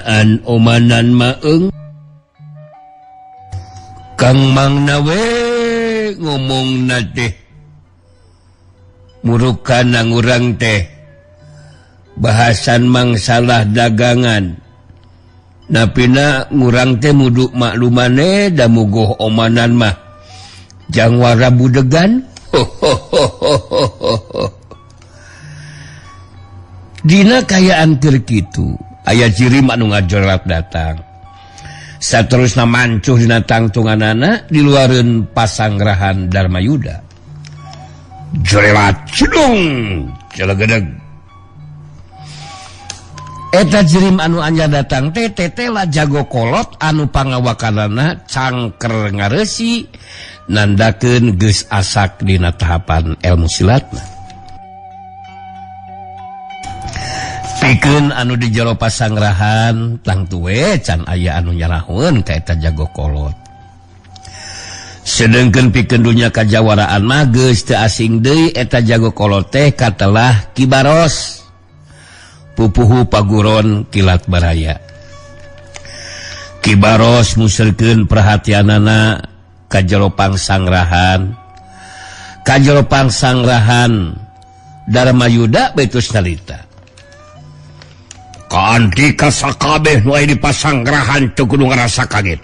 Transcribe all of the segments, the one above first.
Ngeunaan omanan maeng Kang Mangna we ngomongna teh murukan urang teh bahasan mangsalah dagangan napina ngurang teh muduk maklumane da mugoh omanan mah jangwara budegan. Dina kayaan keur kitu aya jirim anu ngajorap datang saterusna mancuh dina tangtunganana diluareun pasangrahan Darmayuda jorelat cedung celegedeg. Eta jirim anu anyar datang teh tetela jago kolot anu pangawakanana cangker ngareusi nandakeun geus asak dina tahapan ilmu silatna. Pikeun anu di jero pasangrahan tangtu we can aya anu nyarahun ka eta jago kolot. Sedengkeun pikeun dunya kajawaraan mah geus teu asing deui eta jago kolot teh katelah Ki Baros. Pupuhu paguron kilat baraya. Ki Baros muserkeun perhatianana ka jero pangsangrahan. Ka jero pangsangrahan Darmayuda betus nyarita. Kaandika sakabeh nu aya di pasanggrahan teu kudu ngarasa kaget.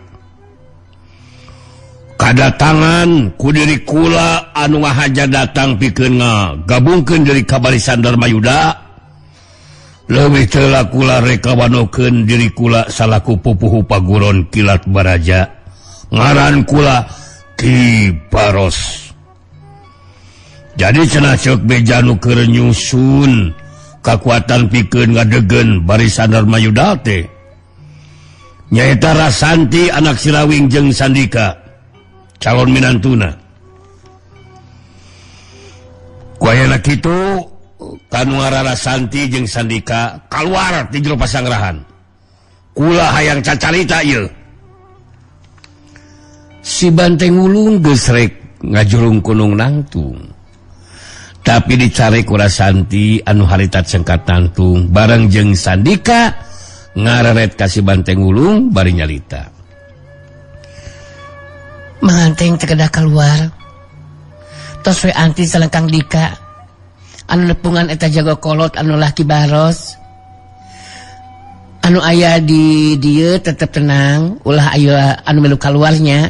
Kadatangan ku diri kula anu ngahaja datang pikeun ngagabungkeun diri ka barisan Darmayuda. Leuwih teu kula reka wanokeun diri kula salaku pupuhu paguron kilat baraja. Ngaran kula Ki Baros. Jadi cenah ceuk beja nu keur nyusun kakuatan pikeun ngadegen barisan Darmayuda teh. Nyaeta Rasanti anak Sirawing jeung Sandika calon minantuna. Ku ayana kitu kanu ngaran Rasanti jeung Sandika kaluar ti jero pasangrahan. Kula hayang cacarita ieu. Si Banteng Wulung geus rek ngajurung kunung nangtung. Tapi dicari ku Rasanti anu harita cengkat nangtung bareng jeung Sandika ngareret ka si Banteng Wulung bari nyalita. Manganteng teu kedah kaluar. Tos we anti salengkang Dika. Anu nepungan eta jago kolot anu laki Baros. Anu aya di dieu tetep tenang, ulah aya anu melu kaluarnya.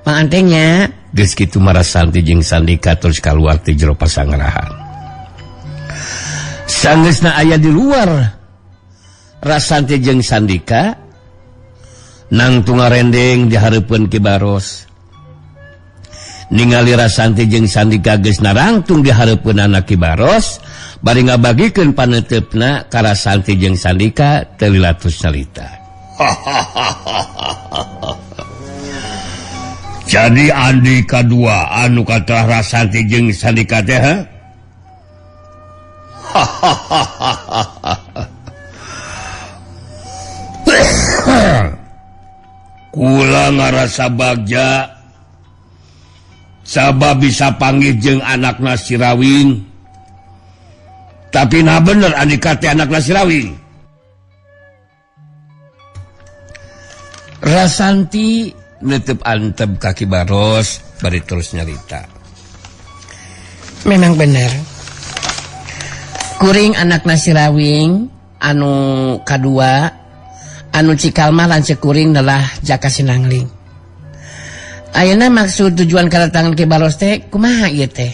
Mangantengnya geus kitu Marasanti jeung Sandika terus kaluar ti jero pasangrahan. Sanggeusna aya di luar Rasanti jeung Sandika nangtung ngarendeng di hareupeun Ki Baros. Ningali Rasanti jeung Sandika geus narangtung di hareupeun anak Ki Baros, bari ngabagikeun paneuteup ka Rasanti jeung Sandika teu lilatus nyalita. Jadi Andika dua anu kata Rasanti jeung Sandika teh ha? Kula ngarasa bagja sabab bisa panggih jeung anakna Sirawing. Tapi nah bener Andika teh anakna Sirawing. Rasanti nutup antep kaki Baros bari terus nyarita. Memang bener. Kuring anakna Sirawing anu kadua anu cikalmah lanceuk kuring nelah Jaka Sinangling. Ayeuna maksud tujuan kedatangan Ki Baros teh kumaha ieu teh?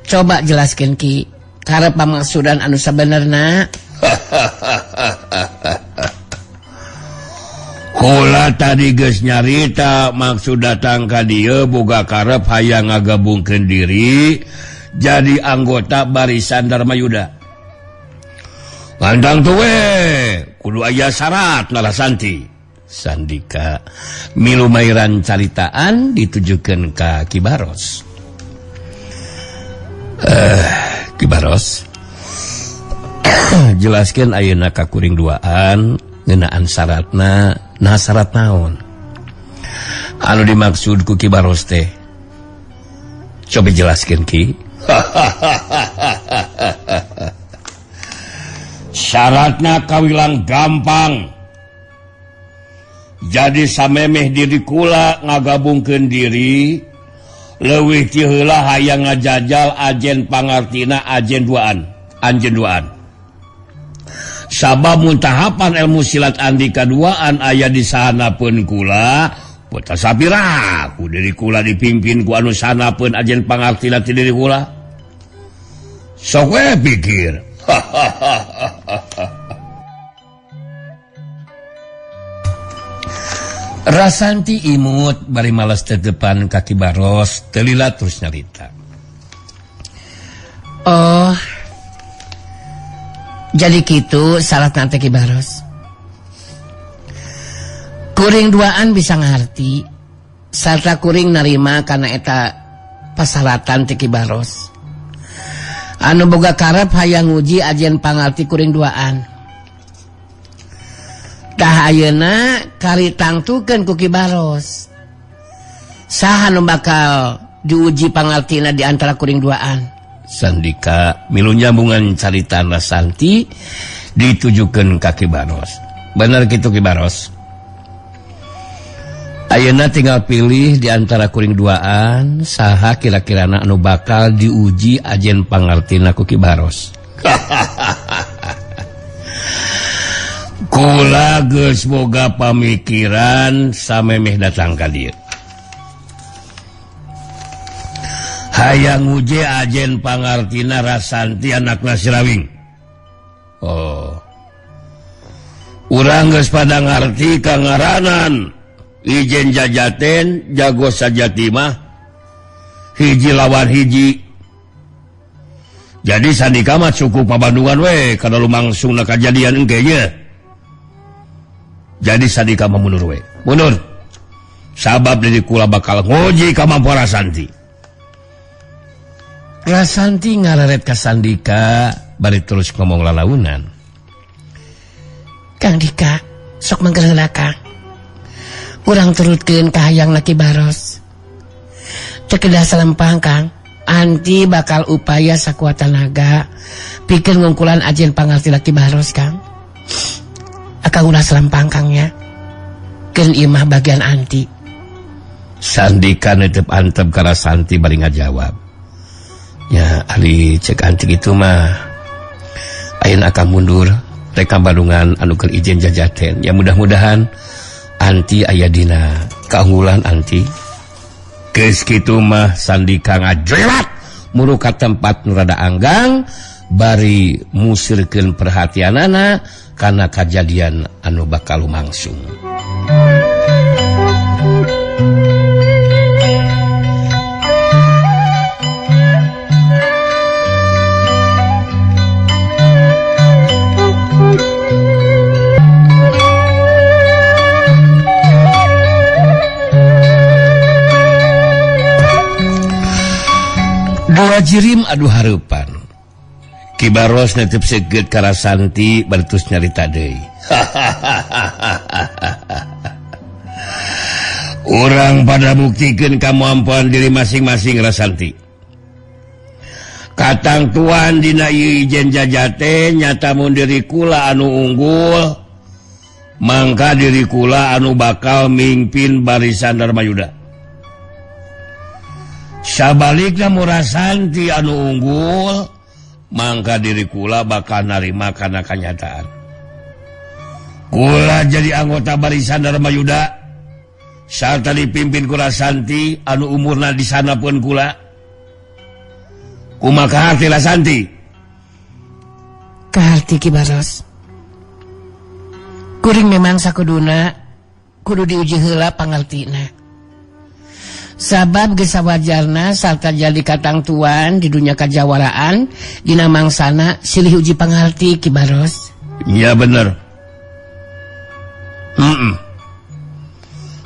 Coba jelaskeun Ki, karep pamaksudan anu sabenerna. Kula tadi geus nyarita maksud datang ka dieu boga karep hayang ngagabungkeun diri jadi anggota barisan Darmayuda. Landang tuh we kudu aya syarat Narasanti. Sandika milu mairan caritaan ditujukeun ka Ki Baros. Ki Baros jelaskeun ayeuna ka kuring duaan ngeunaan syaratna. Nah syarat naon anu dimaksud ku Ki Baros teh? Coba jelaskeun Ki. Syaratna kawilang gampang. Jadi samemeh diri kula ngagabungkeun diri leuwih ti heula hayang ngajajal ajen pangartina ajen duaan, anjeun duaan. Sabab mun tahapan ilmu silat andika duaan aya di sahanapeun kula, putra sapira ku diri kula dipimpin ku anu sahanapeun ajen pangartina ti diri kula. Sok we pikir. Rasanti imut bari males tetepan ka Ki Baros teu lila terus nyarita. Oh, jadi kitu syaratna teh Ki Baros. Kuring duaan bisa ngarti sarta kuring narima kana eta pasaratan teh Ki Baros. Anu boga karep hayang nguji ajen pangarti kuring duaan. Tah ayeuna kari tangtukeun ku Ki Baros. Saha nu bakal diuji pangartina di antara kuring duaan? Sandika milu nyambungan carita Rasanti ditujukeun ka Ki Baros. Bener kitu Ki Baros. Ayeuna tinggal pilih di antara kuring duaan saha kira-kirana anu bakal diuji ajen pangartina ku Ki Baros. Kula geus boga pamikiran samemeh datang ka dieu. Hayang nguji ajen pangartina Rasanti anakna Sirawing. Oh. Urang geus pada ngarti kangaranan Ijen Jajaten jago sajati mah hiji lawan hiji. Jadi sandika mah cukup pabandungan we kana lumangsungna kajadian engke nya. Jadi sandika mah mundur we. Mundur. Sabab diri kula bakal nguji kamampuan Rasanti. Rasanti ngareret ka Sandika bari terus ngomong lalaunan. Kang Dika, sok mangger heula Kang. Urang turutkeun ka hayang Ki Baros. Teu kedah salempang Kang. Anti bakal upaya sakuat tenaga pikeun ngungkulan ajen pangarti Ki Baros Kang. Akang ulah selempang Kang nya. Keun ieu mah bagian anti. Sandika netep antep ka Rasanti bari ngajawab. Ya ari cek anti kitu mah ayeuna akang mundur rek ka Bandungan anu keur ijen jajaten. Ya mudah-mudahan anti aya dina kaunggulan anti. Geus kitu mah Sandika ngajelat muru ka tempat nu rada anggang bari musirkeun perhatianana kana kajadian anu bakal lumangsung. Dua jirim adu hareupan. Ki Baros netep seget ka Rasanti bari terus nyarita deui. Urang pada buktikeun kamampuan diri masing-masing Rasanti. Katangtuan dina ieu ijen jajate nyata mun diri kula anu unggul, mangka diri kula anu bakal mimpin barisan Darmayuda. Sabalikna Murasanti anu unggul, mangka diri kula bakal narima kana kanyataan. Kula jadi anggota barisan Darmayuda sarta dipimpin ku Rasanti anu umurna di sana pun kula. Kumaha kaharti Rasanti? Kaharti Ki Baros. Kuring memang sakuduna kudu diuji heula pangartina. Sabab geus sawajarna sarta jadi katangtuan di dunia kajawaraan dina mangsana silih uji pangarti Ki Baros. Iya bener.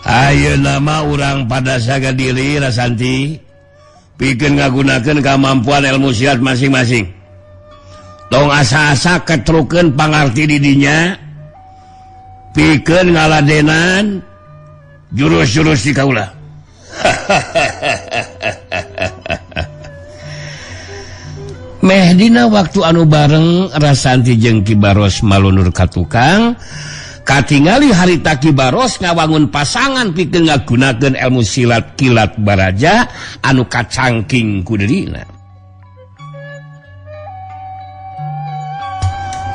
Ayeuna mah urang pada saga diri Rasanti pikeun ngagunakeun kamampuan ilmu silat masing-masing. Tong asa-asa ketrukeun pangarti di dinya pikeun ngaladenan jurus-jurus di kaula. Meh dina waktu anu bareng Rasanti jeung Ki Baros malunur ka tukang, katingali harita Ki Baros ngawangun pasangan pikeun ngagunakeun ilmu silat kilat baraja anu kacangking ku dirina.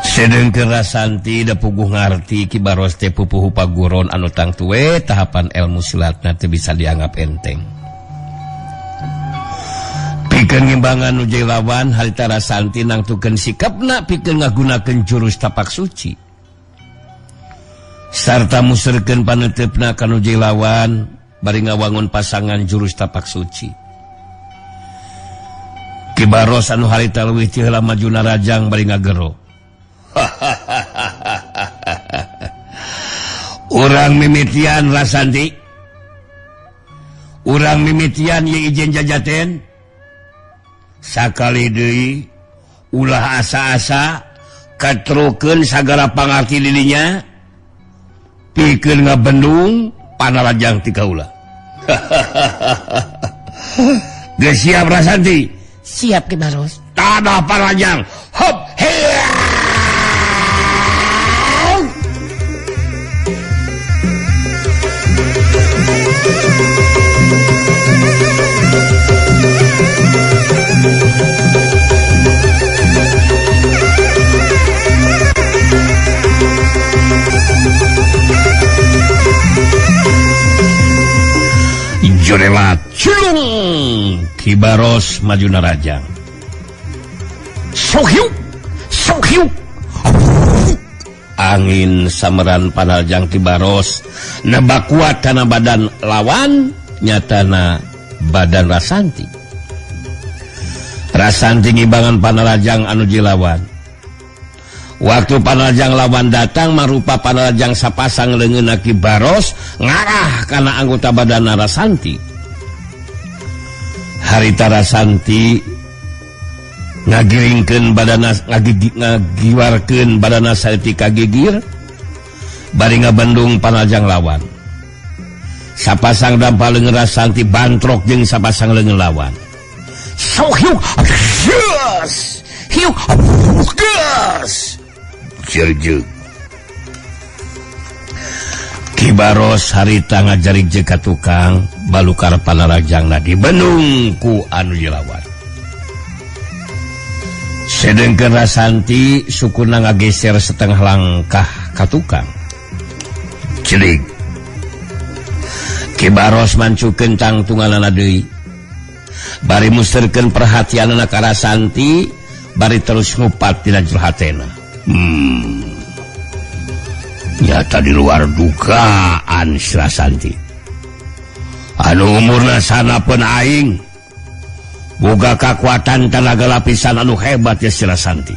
Sedengkeun Rasanti da puguh ngarti Ki Baros teh pupuhu paguron anu tangtuwe tahapan ilmu silatna teu bisa dianggap enteng. Pikeun ngimbangan nu jeung lawan harita Rasanti nangtukeun sikapna pikeun ngagunakeun jurus tapak suci. Sarta muserkeun paneuteup-na ka nu jeung lawan bari ngawangun pasangan jurus tapak suci. Ki Baros anu harita leuwih ti heula maju narajang bari ngagero. Urang mimitian Rasanti. Urang mimitian ye ijen jajaten. Sakali deui ulah asa-asa katrukeun sagala pangarti dirinya pikeun ngabendung panarajang ti kaula. Geus siap Rasanti? Siap Ki Baros. Tanah panarajang. Hop heya. Jorelat cilung Ki Baros maju narajang. Sok hiuk, sok hiuk. Angin sameran panarajang Ki Baros nebak kuat kana badan lawan nyatana badan Rasanti. Rasanti ngimbangan panarajang anu jilawan. Waktu panarajang lawan datang marupa panarajang sapasang leungeunna Ki Baros ngarah kana anggota badan Rasanti. Harita Rasanti ngagiringkeun badana ngagiwarkeun badana saeutik ka gigir bari ngabendung panarajang lawan. Sapasang dampal leungeun Rasanti bantrok jeung sapasang leungeun lawan. Sok hiuk gas hiuk gas jerjeug. Ki Baros harita ngajarik jeung ka tukang balukar panarajangna dibendung ku anu dilawan. Sedengkeun Rasanti sukuna ngageser setengah langkah ka tukang. Cilik. Ki Baros mancukeun tangtunganana deui. Bari musterkeun perhatianana ka Rasanti, bari terus ngupat dina jero hatena. Nyata di luar dugaan si Rasanti. Anu umurna sanapeun aing boga kakuatan tenaga lapisan anu hebat ya si Rasanti.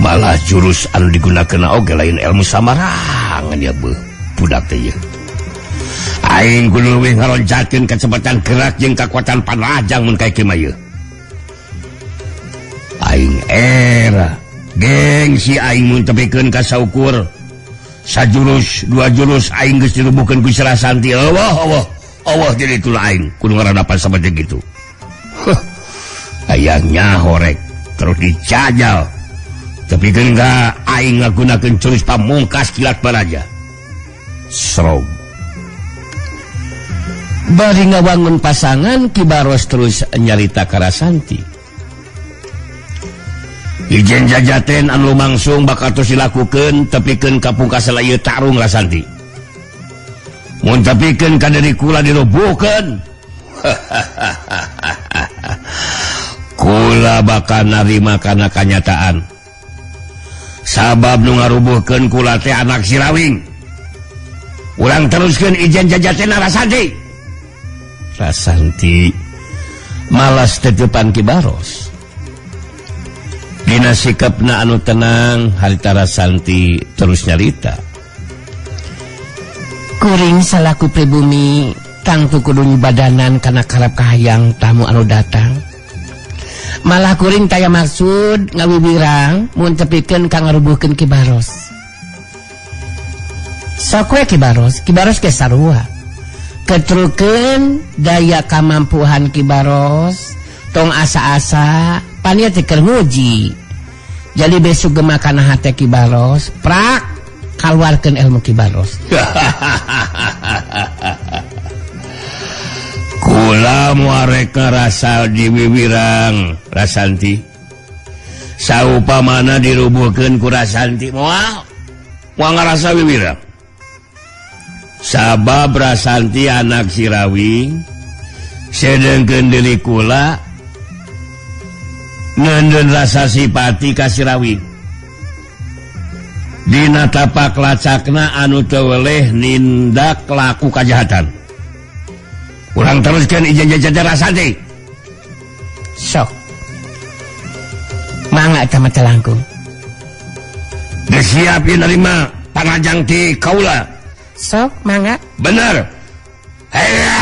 Malah jurus anu digunakeun oge lain ilmu samarangan ya beuh budak teh ieu. Aing kudu leuwih ngaroncatkeun kecepatan gerak jeung kakuatan panajang mun kae kieu mah ieu. Aing era gengsi aing mun tepikeun ka saukur sajurus dua jurus aing geus dirubuhkeun ku si Rasanti. Allah Allah Allah jadi itulah aing kudu ngaradapan sama jeung kitu. Hayangnya horek terus dicajal tepikeun ka aing ngagunakeun jurus pamungkas kilat baraja. Serog. Bari ngawangun pasangan Ki Baros terus nyarita ka Rasanti. Ijen jajaten anu lumangsung bakal terus dilakukeun tepikeun ka pungkasan ieu tarung Rasanti. Mun tepikeun ka diri kula dirubuhkeun. Kula bakal narima kana kanyataan. Sabab nu ngarubuhkeun kula teh anak Sirawing. Urang teruskeun ijen jajaten Rasanti. Rasanti malas tetepan Ki Baros. Dina sikapna anu tenang harita Rasanti terus nyarita. Kuring salaku pribumi tangtu kudu nyubadanan kana karep kahayang tamu anu datang. Malah kuring taya maksud ngawiwirang mun tepikeun ka ngarubuhkeun Ki Baros. Sok we Ki Baros, Ki Baros ge sarua. Ketrukeun daya kamampuhan Ki Baros Tong asa-asa pan ieu teh keur nguji. Jadi besok gema kana hate Ki Baros, prak kaluarkeun ilmu Ki Baros. Kula muareka rasa diwiwirang Rasanti. Saupamana dirubuhkeun ku Rasanti moal moal ngarasa wiwirang. Sabab Rasanti anak Sirawing sedengkeun diri kula ngeundeun rasa sipati ka Sirawing. Dina tapak lacakna anu teu weleh nindak laku kajahatan. Urang teruskeun ijen jajar Rasanti. Sok. Mangga eta mah teh langkung. Geus siap ieu narima panajang ti kaula. Sok mangga. Bener. Heya.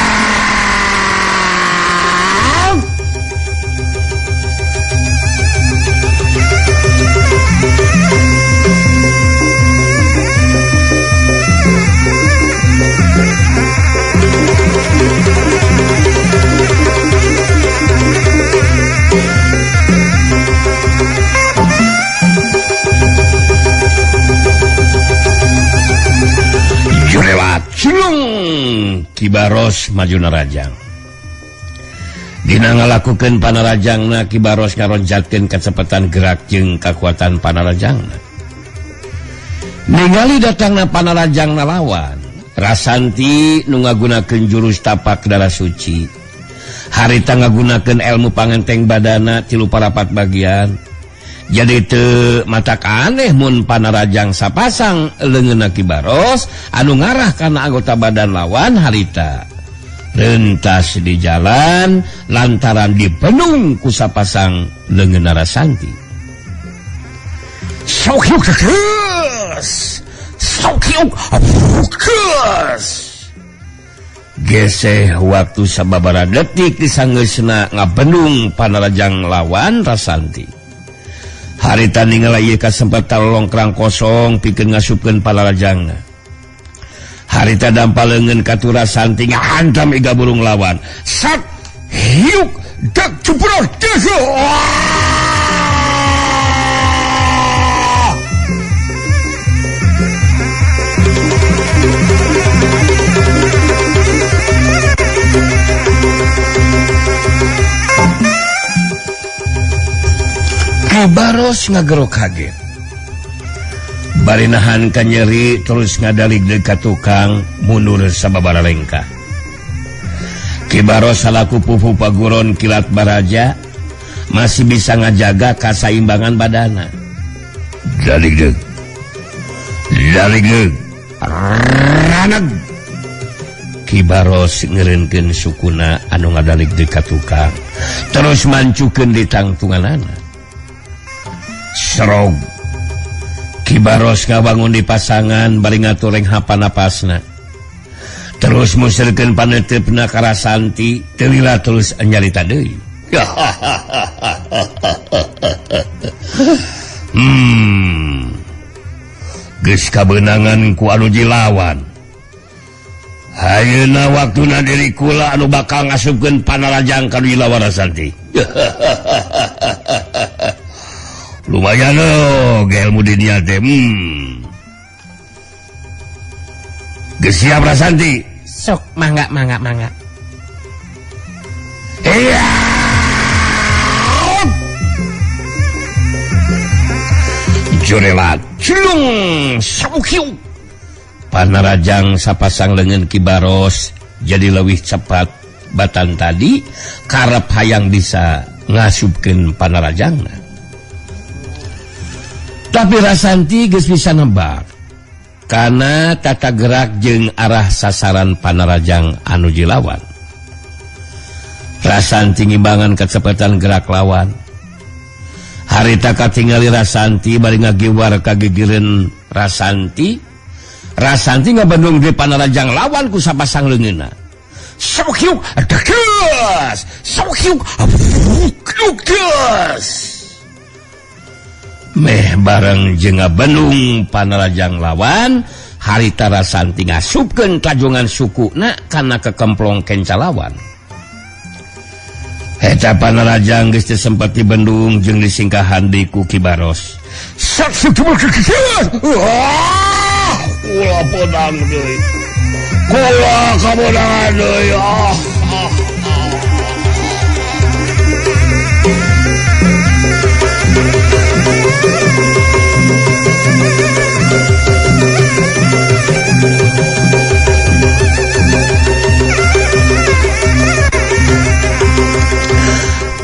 Jurewat cilung Ki Baros maju narajang. Dina ngalakukeun panarajangna Ki Baros ngaroncatkeun kacepetan gerak jeung kakuatan panarajangna. Ningali datangna panarajangna lawan, Rasanti nu ngagunakeun jurus tapak darah suci. Harita ngagunakeun ilmu pangenteng badana tilu parapat bagian. Jadi teu matak aneh mun panarajang sapasang leungeunna Ki Baros anu ngarah kana anggota badan lawan harita. Rentas di jalan lantaran dipenung ku sapasang leungeunna Rasanti. Sok yuk keus. Sok yuk keus. Geseh waktu sababaraha detik disanggeusna ngabendung panarajang lawan Rasanti. Harita ningali ieu kasempatan longkrang kosong pikeun ngasupkeun panarajangna. Harita dampal leungeun ka Rasanti ngahantam iga burung lawan. Sat hiuk dak cuprot desu. Ki Baros ngagero kaget. Bari nahan ka nyeri terus ngadalig deui ka tukang mundur sababaraha lengkah. Ki Baros salaku pupu paguron kilat baraja masih bisa ngajaga kasaimbangan badana. Dalig deuk. Dalig deuk. Raneg. Ki Baros ngeureunkeun sukuna anu ngadalig deui ka tukang terus mancukeun di tangtunganana. Serog. Ki Baros ngabangun di pasangan bari ngatureng hapanapasna. Terus musirkeun paneuteup-na ka Rasanti, teu lila terus nyarita deui. Geus kabeunangan ku anu jilawan. Ayeuna waktuna diri kula anu bakal ngasupkeun panarajang ka nu jilawan Rasanti. Lumayan oh, ilmu di dia teh. Geus siap Rasanti? Sok mangga mangga mangga. Iya. Jurelat cilung sabukiu. Panarajang sapasang leungeun Ki Baros jadi leuwih cepat batan tadi karep hayang bisa ngasupkeun panarajangna. Tapi Rasanti geus bisa nebak kana tata gerak jeung arah sasaran panarajang anu jilawan. Rasanti ngimbangan kecepatan gerak lawan. Harita katingali Rasanti bari ngagiwar kagigireun Rasanti. Rasanti ngabendung di panarajang lawan ku sapasang leungeunna. Sok yuk dekeus. Sok yuk dekeus. Meh bareng jeung ngabendung panarajang lawan, harita Rasanti ngasupkeun tajungan sukuna kana kekemplong kenca lawan. Eta Panarajang geus teu sempet dibendung jeung disingkahan di ku Ki Baros. Kula podang deui. Kula kabodangan deui. Ah, ah, ah.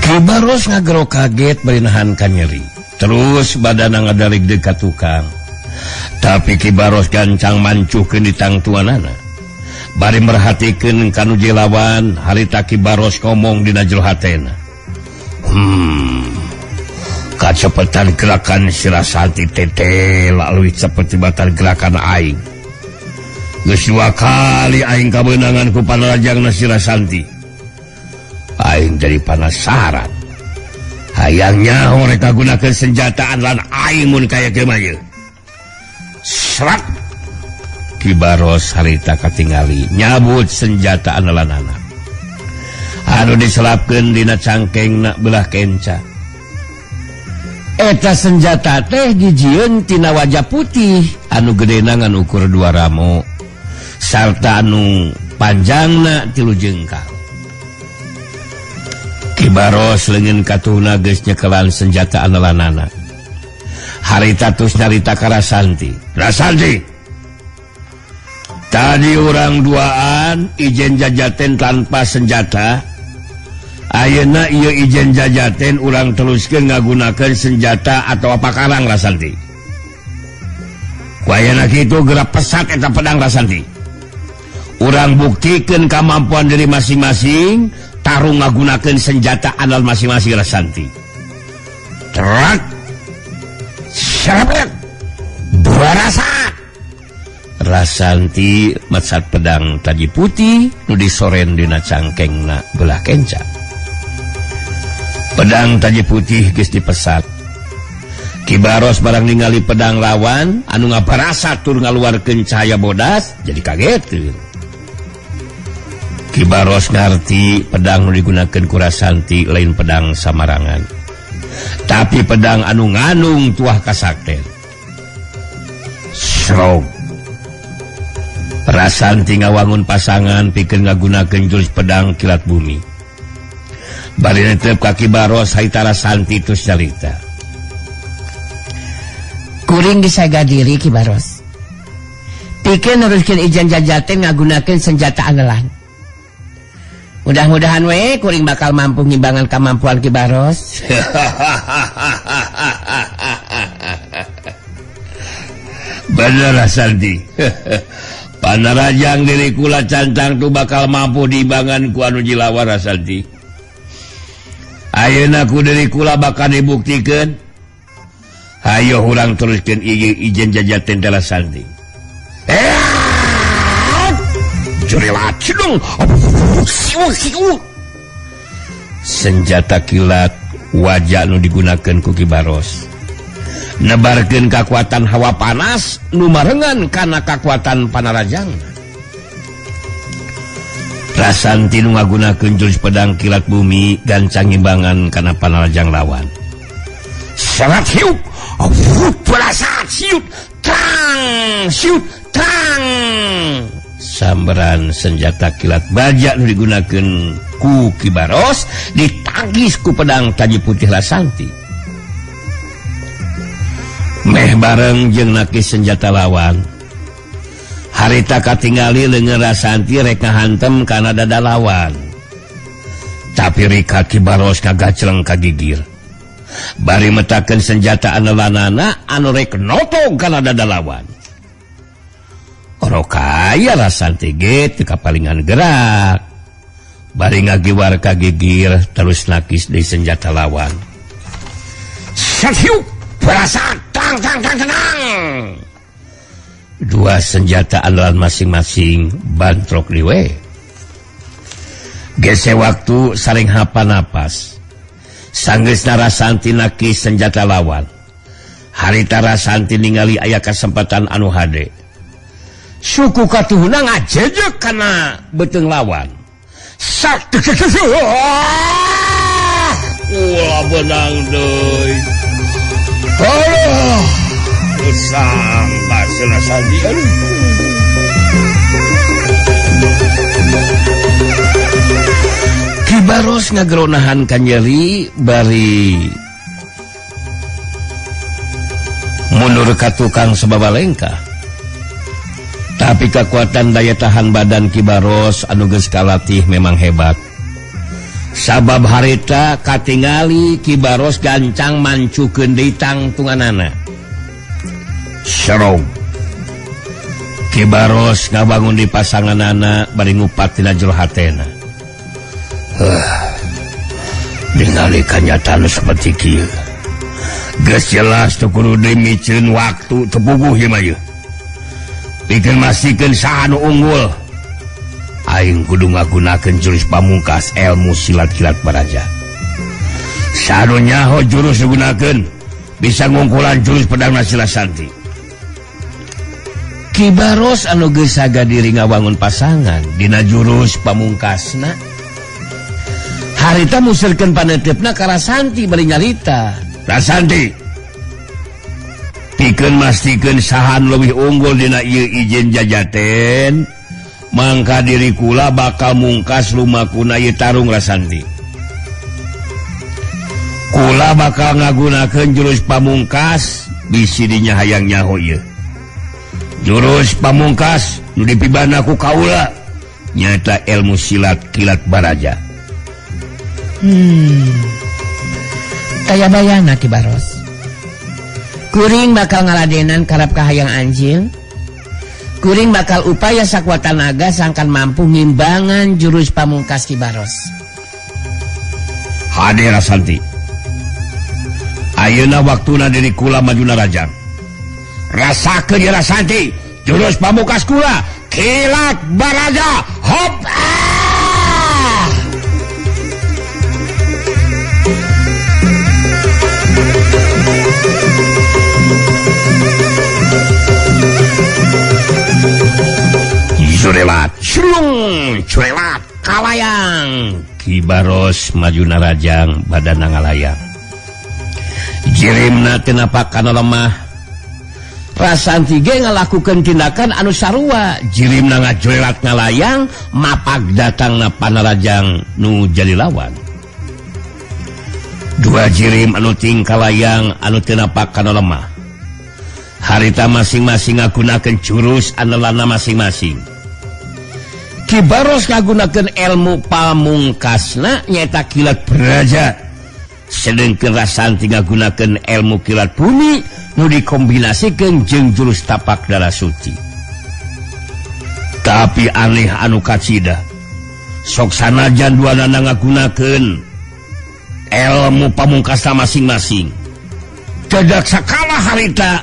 Ki Baros ngagero kaget bari nahan ka nyeri. Terus badana ngadalig deui ka tukang. Tapi Ki Baros gancang mancuhkeun di tangtuanana. Bari merhatikeun ka nu jilawan, harita Ki Baros ngomong dina jero hatena. Kacepetan gerakan si Rasanti tete leuwih cepet tibatan gerakan aing. Geus dua kali aing kabeunangan ku panarajangna si Rasanti. Aing jadi penasaran. Hayangnya mereka gunakan senjata andalan aing mun kaya kieu mah ieu. Serat. Ki Baros harita katingali nyabut senjata andalanana. Anu diselapkeun dina cangkengna belah kenca. Eta senjata teh dijieun tina wajah putih anu gedena ngan ukur 2 ramo sarta anu panjangna 3 jengkal. Ki Baros leungeun katuhna geus nyekelan senjata andalanana. Harita tus nyarita ka Rasanti. Rasanti, tadi urang duaan ijen jajaten tanpa senjata. Ayeuna ieu ijen jajaten urang teruskeun ngagunakeun senjata atau apa karang Rasanti. Ku ayeuna kitu geura pesat eta pedang Rasanti. Urang buktikeun kemampuan diri masing-masing, tarung ngagunakeun senjata andal masing-masing Rasanti. Terak. Serapet. Barasa. Rasanti mecat pedang taji putih nu disoren dina cangkengna belah kenca. Pedang taji putih geus dipesat. Ki Baros barang ningali pedang lawan anu ngabarasa tur ngaluarkeun cahaya bodas jadi kageteun. Ki Baros ngarti pedang nu digunakeun ku Rasanti lain pedang samarangan, tapi pedang anu nganung tuah kasakten. Srog. Rasanti ngawangun pasangan pikeun ngagunakeun jurus pedang kilat bumi. Bari netep ka Ki Baros harita Rasanti tus nyarita. Kuring disaga diri Ki Baros. Pikeun neruskeun ijen jajaten ngagunakeun senjata andalan. Mudah-mudahan we kuring bakal mampu ngimbangan kemampuan Ki Baros. Bener Rasanti. Panarajang diri kula cantang tu bakal mampu diimbangan ku anu jilawa Rasanti. Ayeuna ku diri kula bakal dibuktikeun. Hayo urang teruskeun ijen jajaten teh Rasanti. Senjata kilat wajah nu digunakeun ku Ki Baros nebarkeun kakuatan hawa panas nu marengan kana kakuatan panarajang. Rasanti nu ngagunakeun jurus pedang kilat bumi gancang ngimbangan kana panarajang lawan. Serat hiup, berasa siut, tang, siut, tang. Sambaran senjata kilat baja nu digunakeun ku Ki Baros ditangkis ku pedang taji putih Rasanti. Meh bareng jeung nakis senjata lawan. Harita katingali leungeun Rasanti rek ngahantem kana dada lawan. Tapi rika Ki Baros kagacleng ka gigir. Bari metakeun senjata andalanana anu rek notog kana dada lawan. Oro kaya Rasanti ge teu kapalingan gerak. Bari ngagiwar ka gigir terus nakis deui senjata lawan. Sahiup berasa tang tang tang tang. Dua senjata andalan masing-masing bantrok liwe. Gese waktu saling hapa napas. Sanggeusna Rasanti nakis senjata lawan. Harita Rasanti ningali aya kesempatan anu hade. Suku katuhuna ngajejek kana beuteung lawan. Sak Kula benang deui. Aduh, sangka Selasanti aduh. Ki Baros ngageronahan kanyeri bari mundur ka tukang sababa lengkah. Tapi kekuatan daya tahan badan Ki Baros anu geus kalatih memang hebat. Sabab harita katingali Ki Baros gancang mancukeun deui tangtunganana. Serong. Ki Baros ngabangun di pasanganana bari ngupat tina jero hatena. Ningali kanyataan seperti kieu. Geus jelas teu kudu dimiceun waktu teu puguh ieu mah ieu. Pikeun mastikeun saha nu unggul. Aing kudu ngagunakeun jurus pamungkas ilmu silat kilat baraja. Saha nu nyaho jurus digunakeun bisa ngungkulan jurus pedang Selasanti. Ki Baros anu geus saga diri ngawangun pasangan dina jurus pamungkasna. Harita musirkeun panetepna ka Rasanti bari nyarita. Rasanti, pikeun mastikeun saha nu leuwih unggul dina ieu ijen jajaten, mangka diri kula bakal mungkas lumakuna ieu tarung Rasanti. Kula bakal ngagunakeun jurus pamungkas bisi dinya hayang nyaho ieu. Jurus pamungkas nu dipibana ku kaula nyaeta ilmu silat kilat baraja. Kaya bayangna Ki Baros. Kuring bakal ngaladenan karep kahayang anjeun. Kuring bakal upaya sakuat tanaga sangkan mampu ngimbangan jurus pamungkas Ki Baros. Hade Rasanti. Ayeuna waktuna diri kula maju narajang. Rasakeun ieu Rasanti, jurus pamungkas kula kilat baraja. Hop! Ah! Curelat, curung, curelat, kalayang. Ki Baros maju narajang badana ngalayang. Jirimna teu napak kana lemah. Rasanti ge ngalakukeun tindakan anu sarua. Jirimna ngacurelat ngalayang, mapak datangna panarajang nu jadi lawan. Dua jirim anu ting kalayang anu teu napak kana lemah. Harita masing-masing ngagunakeun jurus andelana masing-masing. Ki Baros ngagunakeun ilmu pamungkasna nyaeta kilat baraja. Sedengkeun Rasanti ngagunakeun ilmu kilat bumi nu dikombinasikeun jeung jurus tapak darah suci. Tapi aneh anu kacida. Sok sanajan duanana ngagunakeun ilmu pamungkasna masing-masing. Cedak sakala harita